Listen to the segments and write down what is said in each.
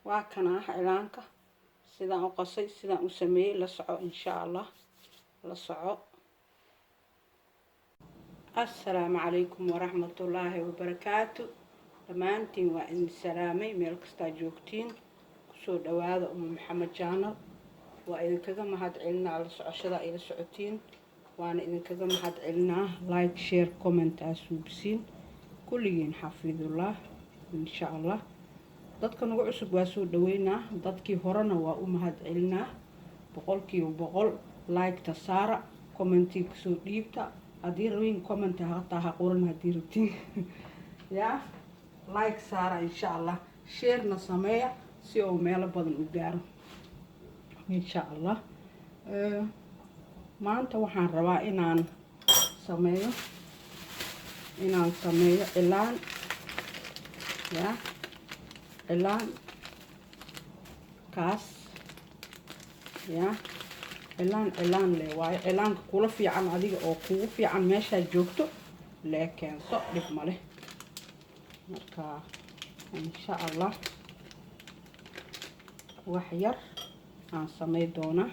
Waa kana cilaanka sidaan u qasay, sidaan u sameeyey. La soco, insha Allah, la soco. Assalaamu calaykum waraxmatullaahi wabarakaatu. Dhammaantiin waa idin salaamay meel kastaa joogtiin. Kusoo dhawaada Uma Maxamed Channel. Waa idinkaga mahad celinaa la socoshada ila socotiin, waana idinkaga mahad celinaa like, share, comment aa suubisiin kulligiin. Xafidullah, insha Allah. Dadka nagu cusub waa soo dhaweynaa, dadkii horena waa u mahad celinaa 100%. Like-ta saara, commentii kasoo dhiibta. Haddii rabin comment hataa ha qoran, haddii rabtiin yaa like saara, insha Allah. Sharena sameeya si uu meelo badan u gaaro, insha Allah. Maanta waxaan rabaa inaan sameeyo cilaan, ya cilaan kaas, ya cilaan, cilaan le waayo. Cilaanka kula fiican adiga oo kugu fiican meeshaad joogto lee keenso, dhib ma leh. Marka, insha Allah, wax yar aan samey doonaa.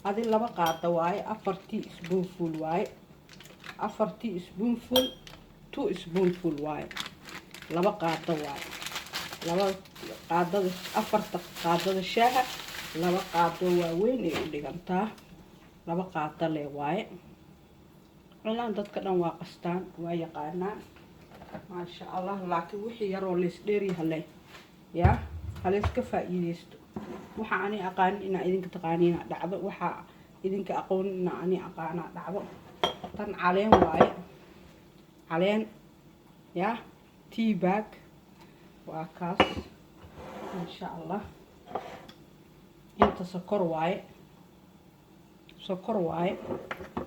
Adi 2 qaada waaye, 4 teaspoonful waaye, 4 teaspoonful, 2 spoonful waaye, 2 qaado waaye. Laba qaadada, afarta qaadada shaaha, 2 qaado waaweyn ay u dhigantaa, 2 qaado le waaye. Cilaan dadka dhan waa qastaan, waa yaqaanaan, maasha Allah. Laakiin wixii yaroo laysdheeryaha le yaa halayska faa-iideysto. Waxa ani aqaanin inaa idinka taqaaniina dhacdo, waxaa idinka aqoonin inaa ani aqaanaa dhacdo. Tan caleen waaye, caleen yaa tea bag waa kaas, insha Allah. Inta sokor waaye, sokor waaye.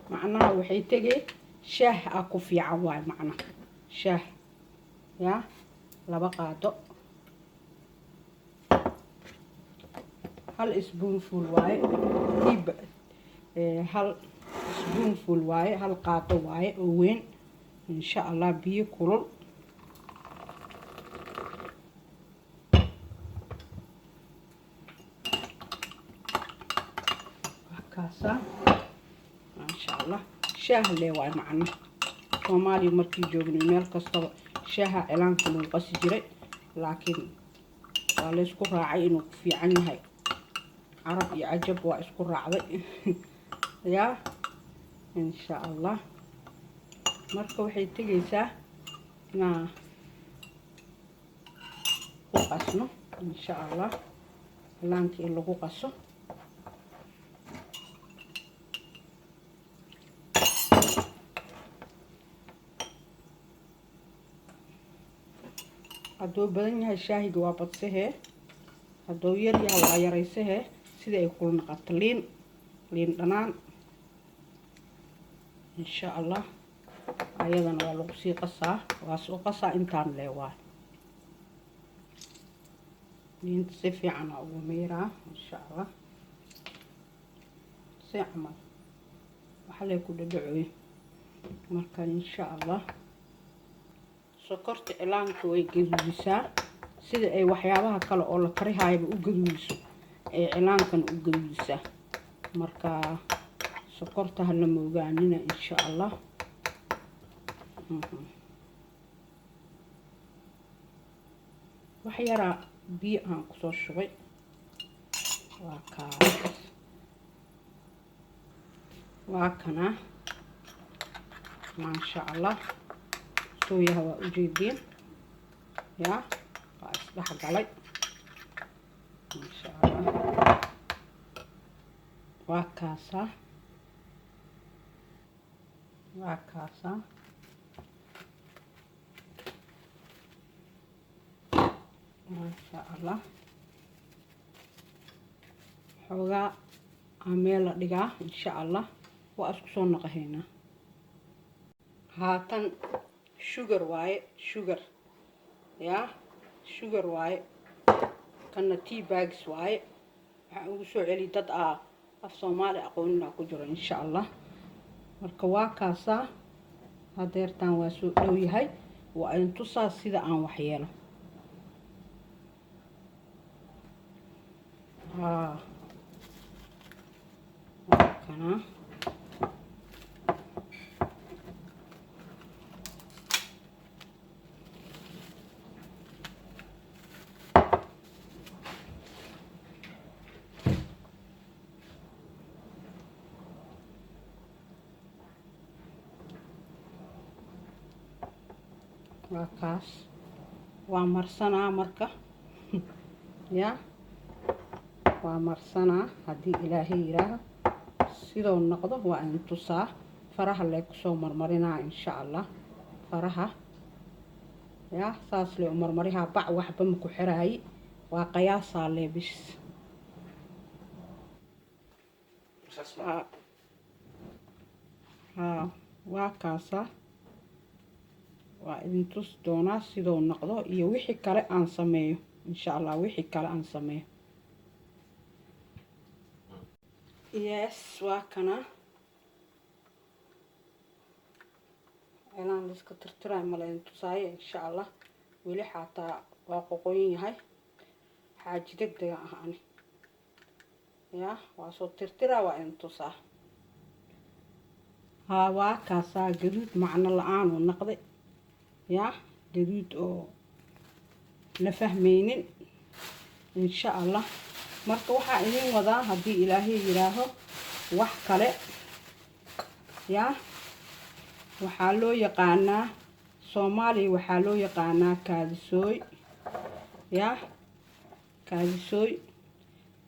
Macnaha waxay tegay shaah ah ku fiican waaye, macnaha shaah yaa 2 qaado, 1 spoonful waaye, tea 1 spoonful waaye, 1 qaado waaye oo weyn, insha Allah. Biyo kulul. Kaasa, maasha Allah, shaah lee waay. Macna Soomaaliya markii joognay, meel kastaba shaaha cilaanka lagu qasi jiray, laakiin waa laysku raacay inuu ku fiican yahay. Carab iyo cajab waa isku raacday yaa, insha Allah. Marka waxay tegaysaa inaa ku qasno, insha Allah, cilaanka in lagu qaso. Hadduu badan yahay shaahiga waa badsahee, hadduu yar yahay waa yaraysahee, sida ay kula naqato. Liin, liin dhanaan, insha Allah, ayadana waa lagu sii qasaa, waa soo qasaa. Intaan lee waay liinta, si fiican aa ugu miiraa, insha Allah. Si camal waxa lee ku dhadhacoy. Marka, insha Allah, sokorta cilaanka way gaduudisaa. Sida ay waxyaabaha kale oo la karihayaba u gaduudiso ay cilaankana u gaduudisaa. Marka sokorta hala moogaanina, insha Allah. Wax yaraa biyo aan kusoo shubay, waa kaas, waa kana, maasha Allah. Sooyaha waa ujeediin yaa, waa isdhex galay, maasha Allah. Waa kaasaa, waa kaasaa. Maasha Allah, xoogaa aa meel la dhigaa, insha Allah. Waa isku soo naqahaynaa. Haatan sugar waaye, sugar yaa, sugar waaye. Kana tea bags waaye. Waxaan ugu soo celi dad aa af Soomaali aqoonina ku jiro, insha Allah. Marka waa kaasaa, hadeertaan waa soo dhow yahay. Waa idin tusaa sida aan waxyeelo. Haa, waa kanaa. Waa kaas, waa marsanaa. Marka ya waa marsanaa, haddii Ilaahay yidhaaho, sidoo noqdo waa idin tusaa. Faraha lee kusoo marmarinaa, insha Allah. Faraha ya saas lee u marmarihaa. Bac waxba ma ku xiraayi, waa qiyaasaa lee bis. Haa, waa kaasaa, waa idin tusi doonaa sidoo noqdo iyo wixii kale aan sameeyo, insha Allah, wixii kale aan sameeyo. Yes, waa kana. Cilaan laiska tirtiraayo ma laydin tusaayo, insha Allah. Weli xataa waa qoqoyin yahay. Xaaji deg dega ah ani ya waa soo tirtiraa, waa idin tusaa. Haa, waa kaasaa. Gaduud macno la-aan uu noqday ya, gaduud oo la fahmaynin, insha Allah. Marka waxaa idin wadaa, haddii Ilaahay yidhaaho, wax kale. Ya waxaa loo yaqaanaa Soomaaliya, waxaa loo yaqaanaa kaadisooy. Ya kaadisooy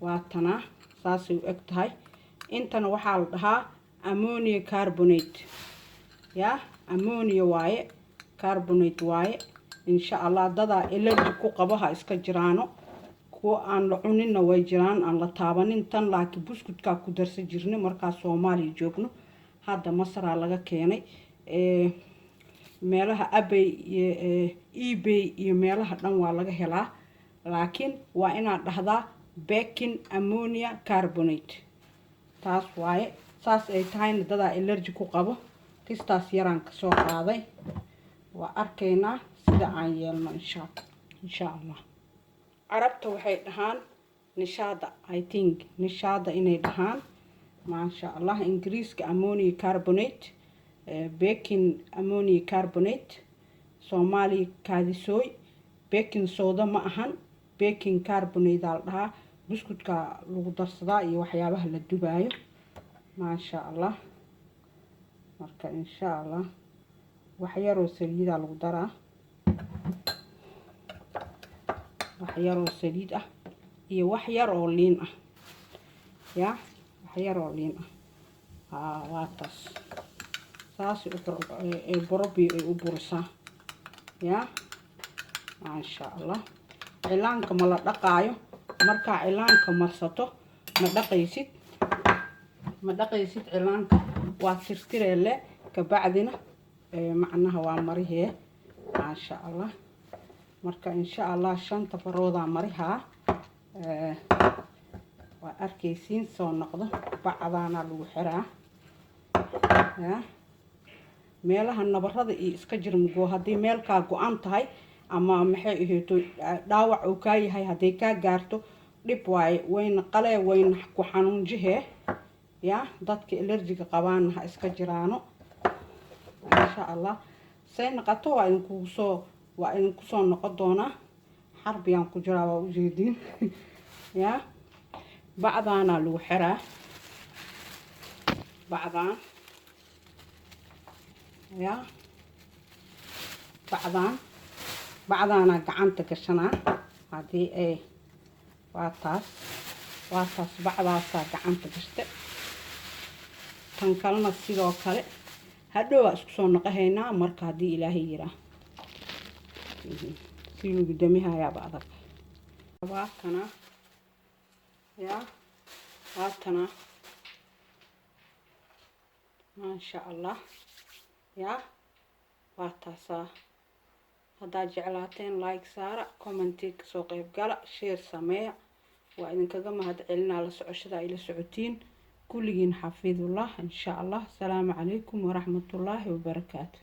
waa tanaa, saasay u eg tahay. Intana waxaa la dhahaa ammonia carbonate. Ya ammonia waaye, carbonate waaye, insha Allah. Dadaa allergy ku qabo ha iska jiraano. Kuwo aan la cuninna way jiraan, aan la taabanin tan, laakiin buskudkaa ku darsan jirnay markaa Soomaaliya joogno. Hadda Masaraa laga keenay. Meelaha Abay iyo eBay iyo meelaha dhan waa laga helaa, laakiin waa inaad dhahdaa baking ammonia carbonate. Taas waaye. Saas ay tahayna dadaa allergy ku qabo. Kistaas yaraan kasoo qaaday. Waa arkaynaa sida aan yeelno, insha Allah. Carabta waxay dhahaan nishaada, I think nishaada inay dhahaan. Maasha Allah. Ingiriiska ammonia carbonate, baking ammonia carbonate. Soomaaliya kaadisooy. Baking soda ma ahan, baking carbonate aa la dhahaa. Buskudka lagu darsadaa iyo waxyaabaha la dubaayo. Maasha Allah. Marka insha Allah wax yaroo saliidaa lagu daraa, wax yaroo saliid ah iyo wax yar oo liin ah. Ya wax yar oo liin ah. Haa, waa taas. Saasay borobi ay u burisaa. Ya maasha Allah. Cilaanka ma la dhaqaayo. Markaa cilaanka marsato ma dhaqaysid, ma dhaqaysid cilaanka. Waa tirtireele, kabacdina macnaha waa marihee. Maasha Allah. Marka insha Allah shanta faroodaa marihaa, waa arkaysiin soo noqdo. Bacdaana lagu xiraa. Ya meelaha nabarada iyo iska jirmugoo, haddii meelkaa go-an tahay ama maxay ahayto dhaawac uu kaa yahay, hadday kaa gaarto dhib waaye, wayna qalee, wayna ku xanuunjihee. Ya dadka allergy-ga qabaana ha iska jiraano, insha Allah. Say noqoto waa idinku soo noqon doonaa. Xarbiyaan ku jiraa, waa ujeediin. Ya bacdaanaa lagu xiraa, bacdaan. Ya bacdaan, bacdaanaa gacanta gashanaa. Haddii ay waa taas, waa taas, bacdaasaa gacanta gashta. Tan kalena sidoo kale. Hadhow waa isku soo noqohaynaa. Marka haddii Ilaahay yiraa, si lagu damihayaaba adag. Waa kana, ya waa tana. Maasha Allah. Ya waa taasaa. Haddaad jeclaateen, like saara, comment-i kasoo qeyb gala, share sameeya. Waa idinkaga mahad celinaa la socoshada ay la socotiin. Kulligiin xafidullah, insha Allah. Asalaamu calaykum waraxmatullaahi wabarakaatu.